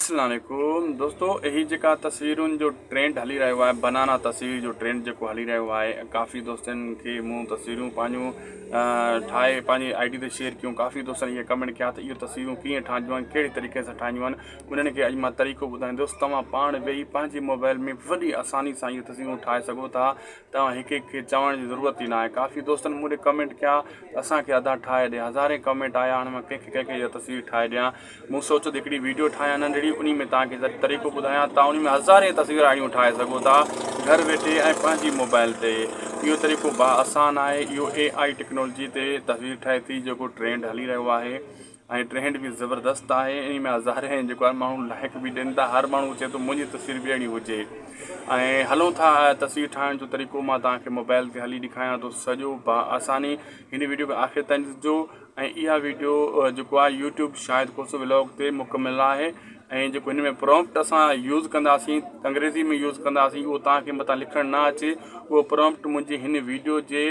اسلام عليڪم دوستو هي جيڪا تصويرن جو ٽرينڊ هلي رهيو آهي بنانا تصوير جو ٽرينڊ جيڪو هلي رهيو آهي ڪافي دوستن کي مون تصويرون پنهنجون ٺاهي پنهنجي I D تي شيئر ڪيون ڪافي دوستن اهي ڪمينٽ ڪيا ته اهي تصويرون ڪيئن ٺاهجون آهن ڪهڙي طريقي سان ٺاهجون آهن انهن کي اڄ مان طريقو ٻڌائيندس توهان پاڻ ويهي پنهنجي موبائل ۾ وڏي آساني سان اهي تصويرون ٺاهي سگهو ٿا توهان هڪ هڪ کي چوڻ جي ضرورت ئي ناهي ڪافي دوستن مون ڏي ڪمينٽ ڪيا اسان کي ادا ٺاهي ڏي هزارين ڪمينٽ آيا هاڻي مان ڪنهن کي ڪنهن کي اها تصوير ٺاهي ڏيان مون سوچيو ته هڪڙي ويڊيو ٺاهيان ننڍڙي انهي ۾ توهان کي طريقو ٻڌايان توهان انهي ۾ هزارين تصوير اهڙيون ٺاهي سگهو ٿا گهر ويٺي ۽ پنهنجي موبائل تي اهو طريقو با آسان آهي اهو اي I technology تي تصوير ٺهي ٿي جيڪو ٽرينڊ هلي رهيو آهي ۽ ٽرينڊ به زبردست آهي انهي ۾ هزارين جيڪو آهي ماڻهو لائڪ به ڏين ٿا هر ماڻهو چئي ٿو منهنجي تصوير به اهڙي هجي ۽ هلون ٿا تصوير ٺاهڻ جو طريقو مان توهان کي موبائل تي هلي ڏيکاريان ٿو سڄو با آساني هن ويڊيو کي آخر تائين ڏسجو ۽ اها ويڊيو جيڪو آهي يوٽيوب شاهد کوسو ولاگ تي مڪمل آهي ۽ جيڪو هن ۾ پرامپٽ اسان يوز ڪنداسين انگريزي ۾ يوز ڪنداسين اهو توهان کي متان لکڻ نه اچي اهو پرامپٽ منهنجي هن ويڊيو جي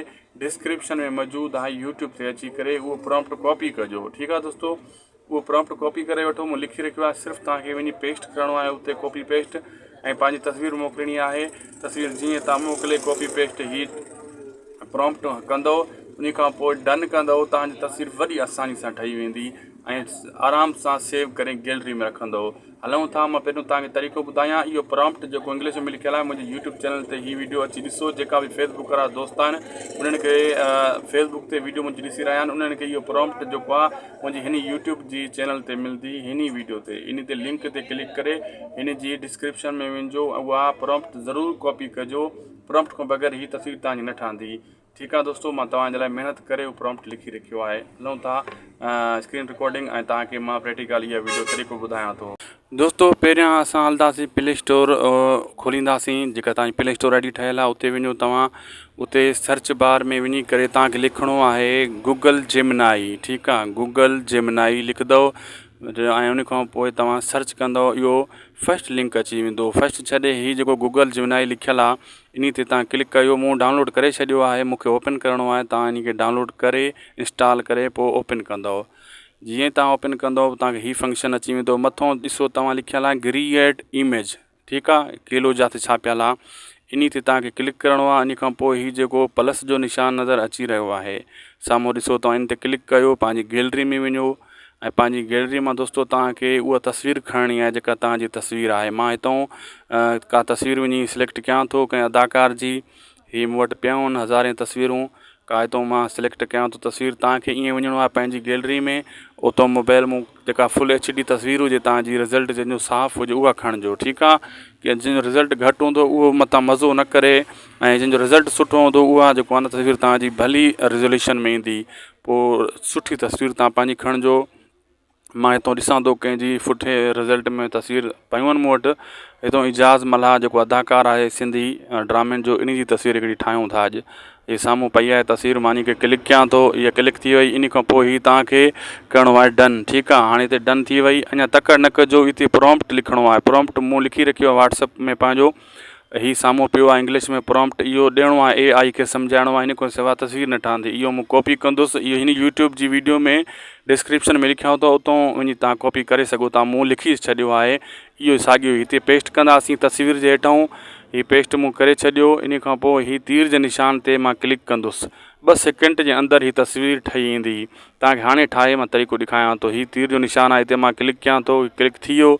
ڊسڪرپشن ۾ موجود آهي يوٽيوب تي اچي ڪري اهو پرامپٽ ڪاپي ڪجو ٺيڪ آهي دوستو اهو پرامپٽ ڪاپي ڪري وٺو مون لکي رکيو آهي صرف توهان کي وڃي پيسٽ ڪرڻو آهي اتي ڪاپي پيسٽ ۽ پنهنجي تصوير موڪلڻي آهي تصوير جيئن توهان موڪلي ڪاپي پيسٽ هي پرامپٽ ڪندو ان کان پوء ڊن ڪندو توهان جي تصوير وڏي آساني سان ٺهي ويندي ۽ آرام سان سيو ڪري گيلري ۾ رکندو هلون ٿا مان پهريون توهان کي طريقو ٻڌايان اهو پرامپٽ جيڪو انگلش ۾ لکيل آهي منهنجي يوٽيوب چينل تي هي ويڊيو اچي ڏسو جيڪا به فيسبوڪ وارا دوست آهن انهن کي فيسبوڪ تي ويڊيو منهنجي ڏسي رهيا آهن انهن کي اهو پرامپٽ جيڪو آهي منهنجي هن يوٽيوب جي چينل تي ملندي هن ئي ويڊيو تي ان تي لنڪ تي ڪلڪ ڪري هن جي ڊسڪرپشن ۾ وڃجو اها پرامپٽ ضرور ڪاپي ڪجو پرامپٽ کان بغير هي تصوير توهان جي نه ٺهندي. ٺيڪ آ دوستو مان توهان جي لاء محنت ڪري اهو پرامپٽ لکي رکيو آهي. هلون ٿا اسڪرين رڪارڊنگ ۽ توهان کي مان پريڪٽيڪل اها ويڊيو طريقو ٻڌايان ٿو. دوستو پهريان اسان هلنداسين پلي اسٽور کولينداسين جيڪا توهان جي پلي اسٽور I D ٺهيل آهي اتي وڃو توهان اتي سرچ بار ۾ وڃي ڪري توهان کي لکڻو آهي گوگل جيمنائي ٺيڪ آ گوگل جيمنائي لکندو ۽ ان کان پوء توهان سرچ ڪندو اهو فرسٽ لنڪ اچي ويندو فرسٽ ڇڏي هي جيڪو گوگل جيمنائي لکيل آ انهي تي توهان ڪلڪ ڪيو مون ڊائونلوڊ ڪري ڇڏيو آهي مون کي اوپن ڪرڻو آهي توهان انهي کي ڊائونلوڊ ڪري انسٽال ڪري پوء اوپن ڪندو جيئن توهان اوپن ڪندو توهان کي هي فنڪشن اچي ويندو مٿو ڏسو توهان لکيل آهي گريئيٽ اميج ٺيڪ آ ڪيلو جاٿي ڇاپيل آ انهي تي توهان کي ڪلڪ ڪرڻو آ انهي کان پوء هي جيڪو پلس جو نشان نظر اچي رهيو آهي سامهون ڏسو توهان ان تي ڪلڪ ڪيو پنهنجي گيلري ۾ وڃو ۽ پنهنجي گيلري مان دوستو توهان کي اها تصوير کڻڻي آهي جيڪا توهان جي تصوير آهي مان هتان ڪا تصوير وڃي سليڪٽ ڪيان ٿو ڪنهن اداڪار جي هي مون وٽ پيون آهن هزارين تصويرون ڪا هتان مان سليڪٽ ڪيان ٿو تصوير توهان کي ائين وڃڻو آهي پنهنجي گيلري ۾ اتان موبائل مون جيڪا فل ايڇ ڊي تصوير هجي توهان جي رزلٽ جنهن جو صاف هجي اها کڻجو ٺيڪ آهي ڪي جنهن جو رزلٽ گهٽ هوندو اهو متان مزو نه ڪري ۽ جنهن جو رزلٽ سٺو هوندو اها جيڪو آهي نه تصوير توهان جي ڀلي ريزوليوشن ۾ ايندي پوء سٺي تصوير تان پنهنجي کڻجو مان هتان ڏسان ٿو ڪنهن جي سٺي رزلٽ ۾ تصوير پيون آهن مون وٽ هتان اعجاز ملاح جيڪو اداڪار آهي سنڌي ڊرامن جو ان جي تصوير هڪڙي ٺاهيون ٿا اڄ هي سامهون پئي آهي تصوير مان ان کي ڪلڪ ڪيان ٿو هيء ڪلڪ ٿي وئي ان کان پوء هي توهان کي ڪرڻو آهي ڊن ٺيڪ آهي هاڻي هتي ڊن ٿي وئي اڃا تڪڙ نه ڪجو هتي پرامپٽ لکڻو آهي پرامپٽ مون لکي رکيو آهي واٽس ايپ ۾ پنهنجو هي سامهون پيو آهي انگلش ۾ پرامپٽ اهو ڏيڻو آهي اي آئي کي سمجهائڻو آهي ان کان سوا تصوير نه ٺهندي اهو مون ڪاپي ڪندس اهو هن يوٽيوب جي ويڊيو ۾ ڊسڪرپشن ۾ لکيو اٿو اتو وڃي تان ڪاپي ڪري سگهو ٿا مون لکي ڇڏيو آهي اهو ساڳيو هتي پيسٽ ڪنداسين تصوير جي هيٺان هي پيسٽ مون ڪري ڇڏيو ان کان پوء هي تير جي نشان تي مان ڪلڪ ڪندس ٻه سيڪنڊ جي اندر هي تصوير ٺهي ايندي توهان کي هاڻي ٺاهي مان طريقو ڏيکاريان ٿو هي تير جو نشان آهي هتي مان ڪلڪ ڪيان ٿو ڪلڪ ٿي ويو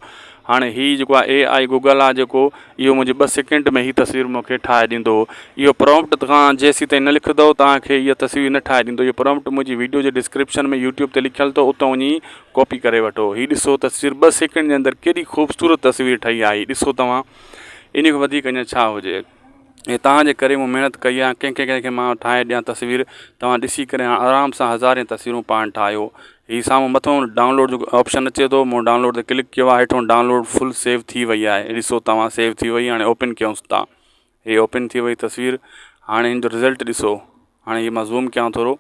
هاڻي هي جيڪو آهي اي آئي گوگل آهي جيڪو اهو منهنجي ٻه سيڪنڊ ۾ هي تصوير مون کي ٺاهي ڏيندو اهو پرامپٽ توهان جيسين تائين نه لکندو توهان کي اها تصوير نه ٺاهي ڏيندو اهو پرامپٽ منهنجي ويڊيو جي ڊسڪرپشن ۾ يوٽيوب تي لکيل اٿو اتان وڃي ڪاپي ڪري وٺو هي ڏسو تصوير ٻه سيڪنڊ جي اندر ڪيڏي خوبصورت تصوير ٺهي آهي ڏسو توهان ان کان وڌيڪ اڃا ڇا هجي ۽ توهان جي ڪري مون محنت ڪئي آهي ڪنهن ڪنهن کي مان ٺاهي ڏيان تصوير توهان ڏسي ڪري هاڻ آرام سان هزارين تصويرون پاڻ ٺاهيو هي سامهون مٿو ڊائونلوڊ جو آپشن اچي ٿو مون ڊائونلوڊ تي ڪلڪ ڪيو آهي هيٺو ڊائونلوڊ فل سيو ٿي وئي آهي ڏسو توهان سيو ٿي وئي هاڻي اوپن ڪيونس ٿا هي اوپن ٿي وئي تصوير هاڻي هن جو رزلٽ ڏسو هاڻي هي مان زوم ڪيان ٿورو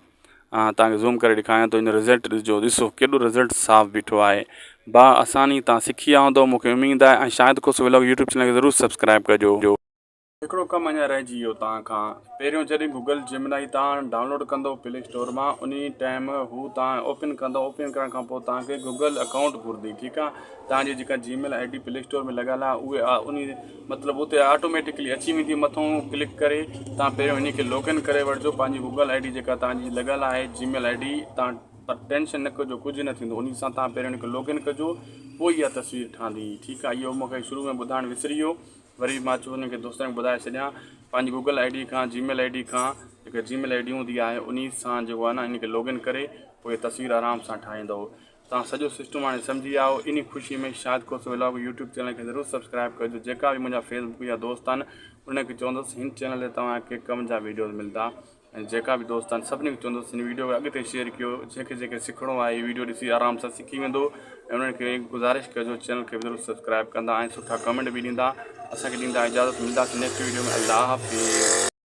توهان کي زوم ڪري ڏيکاريان ٿو ان جو رزلٽ ڏسجو ڏسو ڪيڏو رزلٽ صاف بيٺو آهي با آساني توهان سکي ويا هوندو مون کي اميد آهي ۽ Shahid Khoso vlog YouTube channel کي ضرور سبسڪرائب ڪجو. هڪڙو ڪم اڃا رهجي ويو توهان کان. پهريون جڏهن گوگل جيمنائي توهان ڊائونلوڊ ڪندو پلي اسٽور مان انهي ٽائيم هو توهان اوپن ڪندو اوپن ڪرڻ کان پوء توهان کي گوگل اڪائونٽ گهرندي ٺيڪ آ توهان جي جيڪا جي ميل I D play store ۾ لڳل آ اهي انهي مطلب اتي آٽوميٽڪلي اچي ويندي مٿو ڪلڪ ڪري توهان پهريون انهي کي لاگ ان ڪري وٺجو پنهنجي گوگل I D جيڪا توهان جي لڳل آهي جي ميل I D توهان پر ٽينشن نه ڪجو ڪجهه نه ٿيندو انهي سان توهان پهريون ان کي لاگ ان ڪجو پوء اها تصوير ٺهندي ٺيڪ آ اهو مونکي شروع ۾ ٻڌائڻ وسري ويو وري به مان چيو انهن کي دوستن کي ٻڌائي ڇڏيان پنهنجي گوگل I D کان جي ميل I D کان جيڪا جي ميل I D هوندي آهي انهي سان جيڪو آهي نه ان کي لاگ ان ڪري پوء تصوير آرام سان ٺاهيندو توهان سڄو سسٽم هاڻي سمجهي ويا آهيو انهي خوشي ۾ Shahid Khoso vlog YouTube channel کي ضرور سبسڪرائب ڪجو جيڪا به منهنجا فيس بڪ جا دوست آهن انهن کي چوندس هن چينل تي توهان کي ڪم جا ويڊيوز ملندا ۽ جيڪا به دوست آهن سڀني کي چوندس هن ويڊيو کي اڳتي شيئر ڪيو جنهن کي جنهن کي سکڻو آهي هي ويڊيو ڏسي آرام سان سکي ويندو ۽ انهن کي گذارش ڪجو چينل کي ضرور سبسڪرائب ڪندا ۽ سٺا ڪمينٽ به ڏيندا اسان کي ڏيندا اجازت ملنداسين نيڪسٽ ويڊيو ۾ الله حافظ.